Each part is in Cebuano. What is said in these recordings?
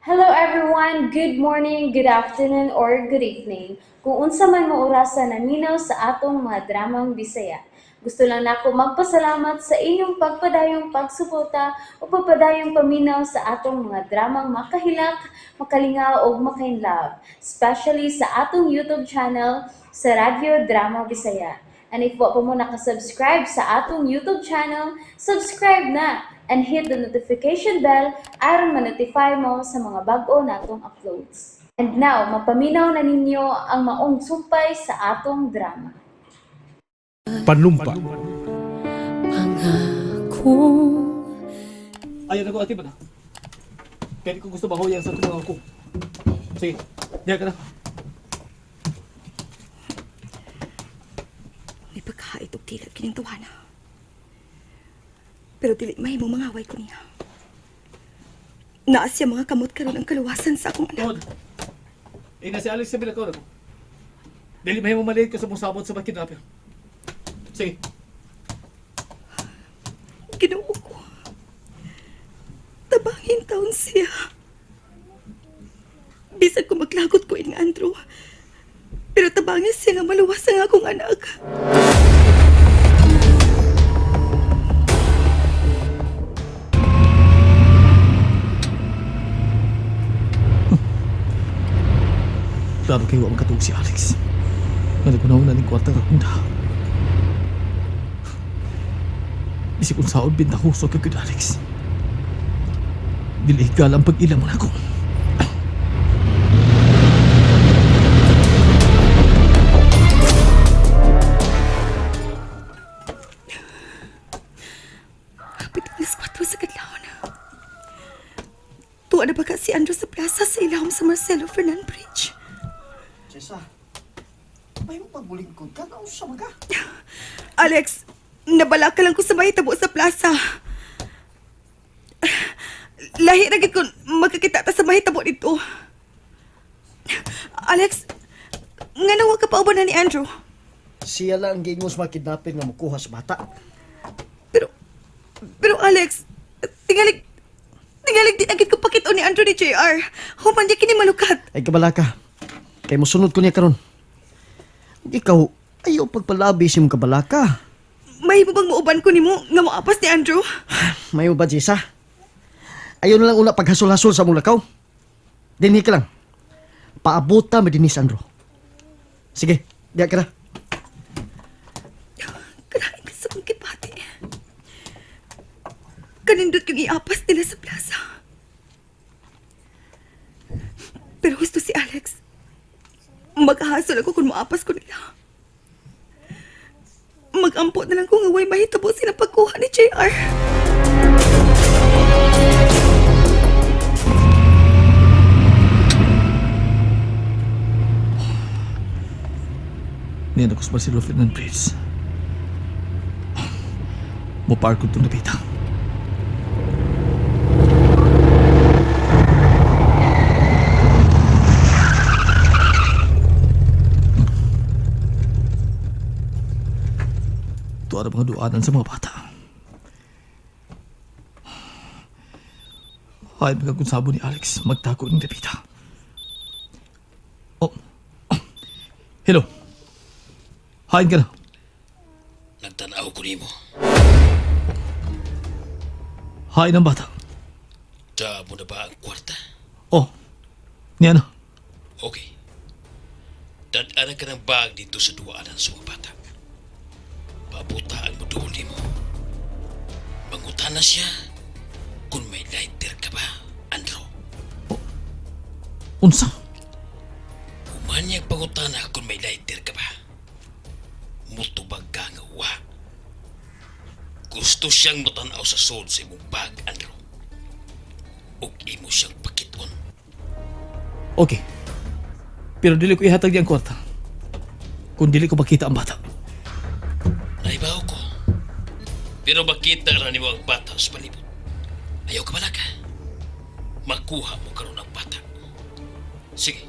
Hello everyone! Good morning, good afternoon, or good evening. Kung unsa man mo orasa naminaw sa atong mga dramang Bisaya. Gusto lang nako magpasalamat sa inyong pagpadayong pagsuporta o pagpadayong paminaw sa atong mga dramang makahilak, makalingaw ug makainlove, especially sa atong YouTube channel sa Radyo Drama Bisaya. And if wa pa mo nakasubscribe sa atong YouTube channel, subscribe na and hit the notification bell aron ma-notify mo sa mga bag-o natong uploads. And now, mapaminaw na ninyo ang maong sumpay sa atong drama. Panumpa. Pangakong Ayaw na ko ate ba na? Kaya di ko gusto mahuyan sa itong mga ko. Sige, diyan ka na. May pagkahait og tilad kining tuwana. Pero dili mahimo mangaway ko niya. Naa siya mga kamot karon ang kaluwasan sa akong anak. Tod. Eh, na si Alex sa bilakaw na ko. Dili mahimo maliit ko sa mong sabot sa mga kidnapper. Sige. Ginoo ko. Tabangin taon siya. Bisag ko maglagot ko ing Andrew. Pero tabangin siya nga maluwas ang akong anak. Klaro kayo ang katuog si Alex. Nga nagkunaw na ng kwarta ka kunda. Isip kong saon bintahuso ka good Alex. Dili higala ang pag-ila mo na ako. Kapit alas 4 sa kadlawon. Tuwa na ba ka si Andrew sa plaza sa ilawom sa Marcelo Fernan Bridge? Jessa, may mo pagbulingkod ka? Nausa ka? Alex, nabala ka lang ko sa mahitabo sa plaza. Lahi na gid kung magkakita ta sa mahitabo dito. Alex, nga nawa ka pa na ni Andrew? Siya lang ang giingos mga kidnapping nga mukuha sa bata. Pero, pero Alex, tingalig, tingalig di na gid ko pakit ni Andrew ni JR. Human niya kini malukat. Ay kabala ka. Kay mosunod ko niya karon. Ikaw, ayaw pagpalabi si mong kabalaka. Mahimo bang muuban ko nimo nga moapas ni Andrew? Mayo ba, Jessa? Ayaw na lang una paghasol-hasol sa mong lakaw. Dinhi ka lang. Paabota mo din ni Sandro. Sige, diya ka na. Kalain ka sa kong kipati. Kanindot yung iapas nila sa plaza. Pero gusto si Alex. Maghahasol ako kung maapas ko nila. Magampo na lang kung away mahitabo sila pagkuha ni JR. Niyan ako sa Marcelo Fernan Bridge. Mo park ko itong napita. Tuwa mga duanan sa mga bata. Ay, magkakonsabo ni Alex magtago ng dapita. Oh. Hello. Hain ka na. Nagtanaw ko nimo. Hain ang bata. Da mo na ba ang kwarta? Oh. Niya na. Okay. Dad-anan ka ng bag dito sa duwaanan sa mga bata. Pabutaan mo doon nimo. Mangutana siya kung may lighter ka ba, Andro. Unsa? Human niyang pangutana kung may lighter ka ba. Mutubag ka nga wa. Gusto siyang mutanaw sa sod sa imong bag, Andro. Ug imo siyang pakiton. Okay. Pero dili ko ihatag di ang kwarta. Kung dili ko makita ang bata. Naibaw ko. Pero makita ra nimo ang bata sa palibot. Ayaw ka balaka. Makuha mo karon ang bata. Sige.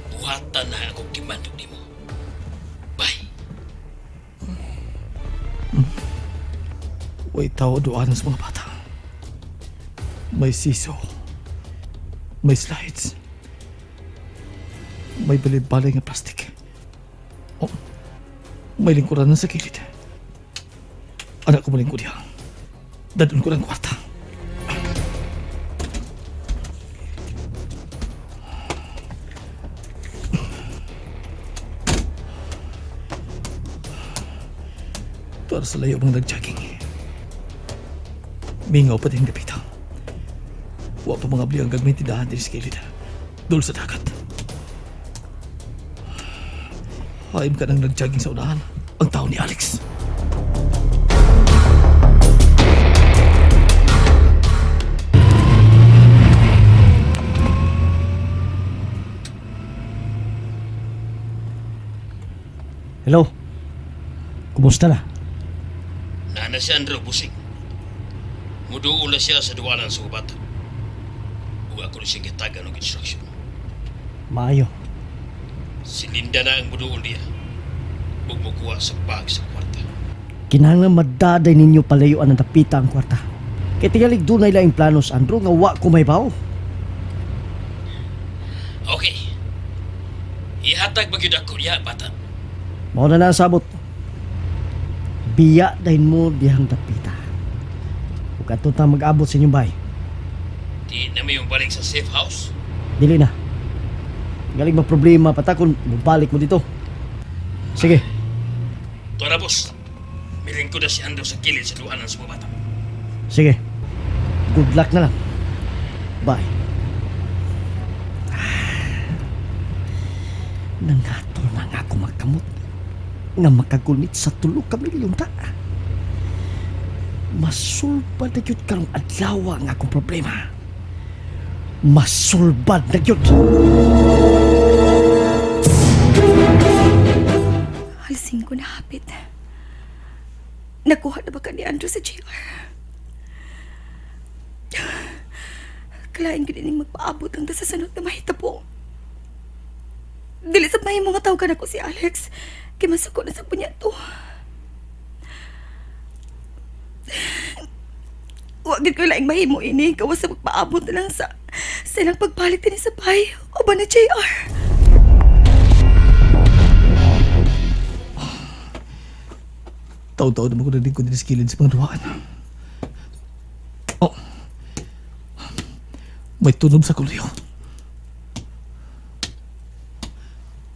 Buhatan na ako gimandog nimo. Bye. Way tao duanan sa mga bata. May siso. May slides. May balay-balay nga plastic. Oh, may lingkuran na sa kilid. Anak ko malingkod diha. Dadun ko ng kwarta. Para sa layo mga nag-jogging. Mingaw pa din dapita. Wa pa mga abli ang gagmay tindahan din sa kilid. Dul sa dagat. Haim ka nang nag-jogging sa unahan. Ang tao ni Alex. Hello? Kumusta na? Nana si Andrew Busing. Muduol na siya sa duwanan sa bata. Ug ako na siyang gitagan og instruction. Maayo. Si Linda na ang muduol niya. Ug mukuha sa bag sa kwarta. Kinahanglan madaday ninyo palayuan ang dapita ang kwarta. Kay tingalig dunay laing plano sa Andrew nga wa ko may bawo. Okay. Ihatag ba gyud ako niya, bata? Mao na na ang sabot. Biya dahin mo dihang dapita. Ug adto ta mag-abot sa inyong bahay. Di na may balik sa safe house. Dili na. Galing ma problema pa ta kung mobalik mo dito. Sige, Tuwa na, boss. Milingkod na si Andrew sa kilid sa duwanan sa mga bata. sige. Good luck na lang. Bye. Nangato na nga ako magkamot nga makagunit sa tulo ka milyon ta. Masulbad na gyud karong adlaw ang akong problema. Masulbad na gyud. Alsing ko na hapit. Nakuha na ba ka ni Andrew sa JR? Kalain ko din magpaabot ang sa sunod na mahitabo. Dili sa mahimo nga tawagan ako si Alex. Kay masuko na sa punya to. Wa gid ko laing mahimo ini gawas sa magpaabot na lang sa ilang pagbalik din sa bahay o ba na JR? Taon-taon naman ko nalingkod din sa kilid sa mga duwaan. Oh. May tunog sa kulyo.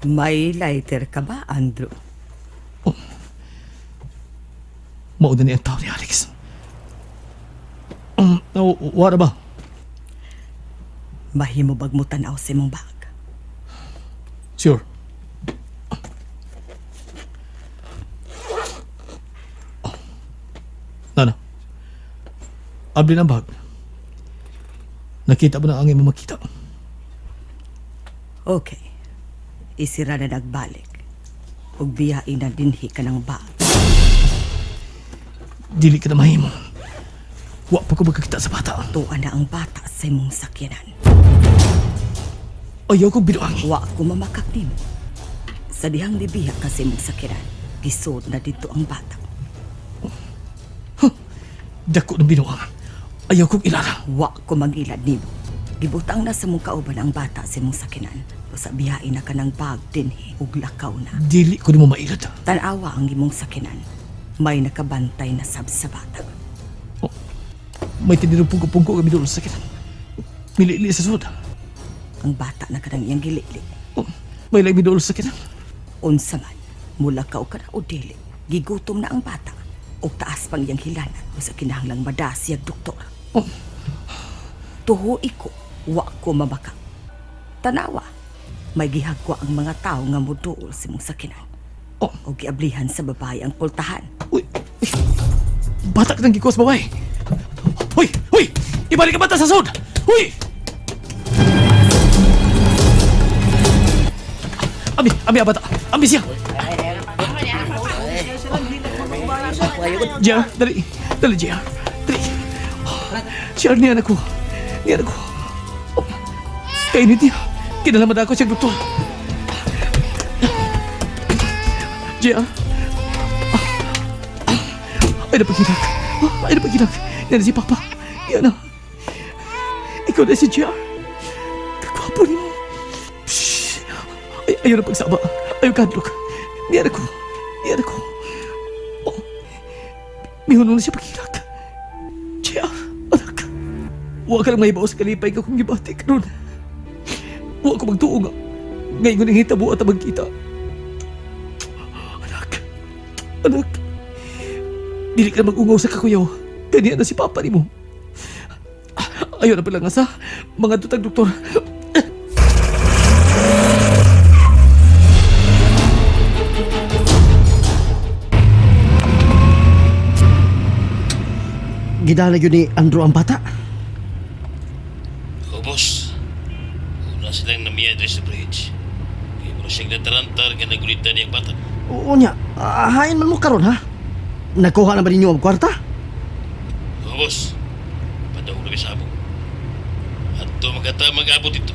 May lighter ka ba, Andrew? Mauna ni ang tao ni Alex. Oh, wala ba? Mahimo bag mo tanaw sa imong bag. Sure. Oh. Nana. Abli ng bag. Nakita mo na ang imong makita. Okay. Isira na nagbalik. Ug biyain na dinhi ka ng bag. Dili ka na mahimo. Wa pa ko magkakita sa bata. Tuwa na ang bata sa imong sakyanan. Ayaw kong binuang. Wa ko mamakak nimo. Sa dihang nibiya ka sa imong sakyanan, gisod na dito ang bata. Dako ng binuang. Ayaw kong ilala. Wa ko magilad nimo. Gibutang na sa mong kauban ang bata sa imong sakyanan. Usa biyain na ka ng bag dinhi ug lakaw na. Dili ko nimo mailad. Tanawa ang imong sakinan. May nakabantay na sab sa bata. May tinirong pungko-pungko kami doon sa sakitan. Milili sa sud. Ang bata na kanang iyang gilili. Oh, may laing miduol sa sakitan. Unsa man, mula ka o kana o dili, gigutom na ang bata. Og taas pang iyang hilanat o sa kinahanglang madasiyag doktor. Oh. Tuho iko, wa ko mabaka. Tanawa, may gihagwa ang mga tao nga muduol sa imong sakinan. Oh. O giablihan sa babae ang pultahan. Uy, uy. Bata ka ng gikos, babae. Uy, uy! Ibalik ang bata sa sud! Uy! Abi, abi, ang bata. Abi siya. JR, dali. Dali, JR. Dali. JR, niyan ako. Niyan ako. Oh, kainit niya. Kinalaman ako siyang doktor. JR. Ay, napagilag. Ay, napagilag. Yan na si Papa. Yan na. Ikaw na si JR. Gwapo nimo. Shhh. Ay, ayaw na pagsaba. Ayaw kadlok. Niya ko. Niya ko. Oh. Mihunong na siya pagkilak. JR, anak. Wa ka lang mahibaw sa kalipay ka kung gibati karon. Wa ko magtuo nga. Ngayon ang hitabo at magkita. Anak. Anak. Dili ka na mag-ungaw sa kakuyaw. Kaniya na si Papa nimo. Ayaw na pala nga sa mga tutag doktor. Gidala yun ni Andrew ang bata. O boss, una silang namiya diri sa bridge. Kaya mo siyang natarantar nga nagulitan niyang bata. Oo niya, hain man mo karon ha? Nakuha na ba ninyo ang kwarta? O boss, padaw na sa amo. At to magkata mag-abot ito.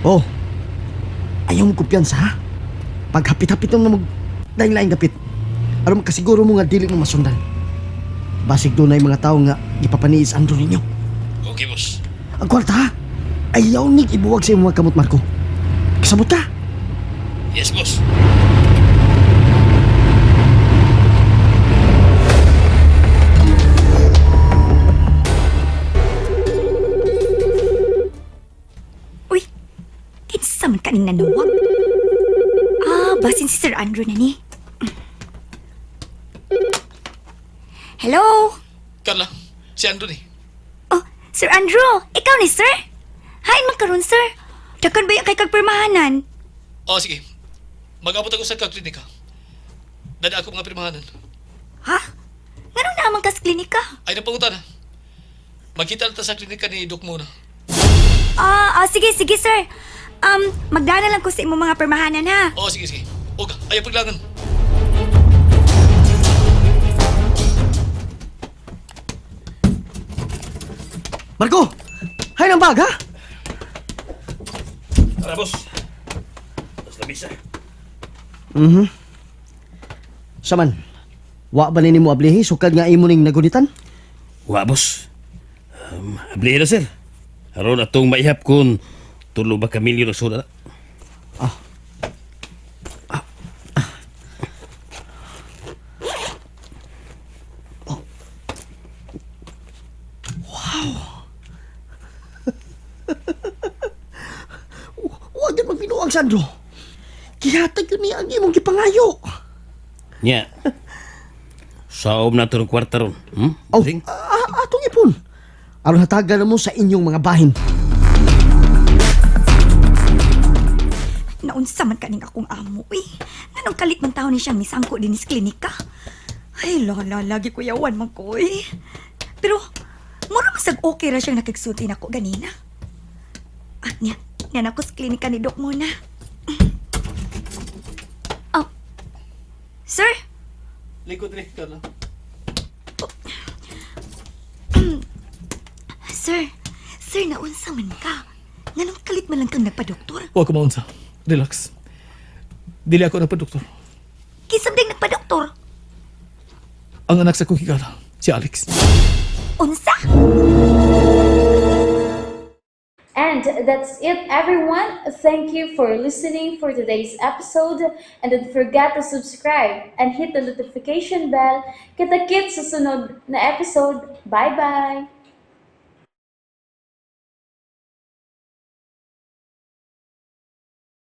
Oh, ayaw mo kumpiyansa ha? Paghapit-hapit mo mag lain-lain dapit. Aron makasiguro mo nga dili mo masundan. Basig doon ay mga tao nga ipapaniis Andrew ninyo. Okay boss. Ang kwarta ha? Ayaw nig ibuwag sa imong mga kamot, Marco. Kasabot ka. Yes boss. Uy, kinsa man kaning nanawag? Ah, basin si Sir Andrew na ni. Hello? Carla, si Andrew ni. Oh, Sir Andrew, ikaw ni sir? Hain man karon sir. Dakan ba yung kay kagpirmahanan? Oh, sige. Mag-abot ako sa klinika. Dada ako mga pirmahanan. Ha? Nganong naman kas klinika? Ay, napangutan na. Magkita na ta sa klinika ni Doc muna. Ah, sige, sige sir. Magdana lang ko sa imong mga pirmahanan ha. Oh, sige, sige. Og, ayaw paglangan. Marco! Hain ang bag ha? Tara boss. Tapos lamisa. Saman, wa ba nini mo ablihi sukad nga imo ning nagunitan? Wa boss. Abli na sir. Aron atong maihap kun tulo ba ka milyon ang sulat. Wa gyud magbinuang Sandro. Gihatag yun niya ang imong gipangayo. Nya. Saom na to ng kwarta ron. Hmm? Oh, Bossing? atong ipon. Aron hatagan na mo sa inyong mga bahin. Naunsa man kaning akong amo, uy. Nganong kalit man taon ni siya misangko din sa klinika. Ay, lola, lagi ko yawan man ko, uy. Pero, mura masag okay ra siyang nakigsulti nako ganina. Ah, niya, niya na ko sa klinika ni Doc muna. Oh, sir? Likod rin, Carla. Sir, sir, naunsa man ka. Nganong kalit man lang kang nagpa-doktor? Huwag ko maunsa. Relax. Dili ako nagpa-doktor. Kisam ding nagpa-doktor. Ang anak sa kong higala, si Alex. Unsa? And that's it, everyone. Thank you for listening for today's episode. And don't forget to subscribe and hit the notification bell. Kita-kits sa sunod na episode. Bye-bye!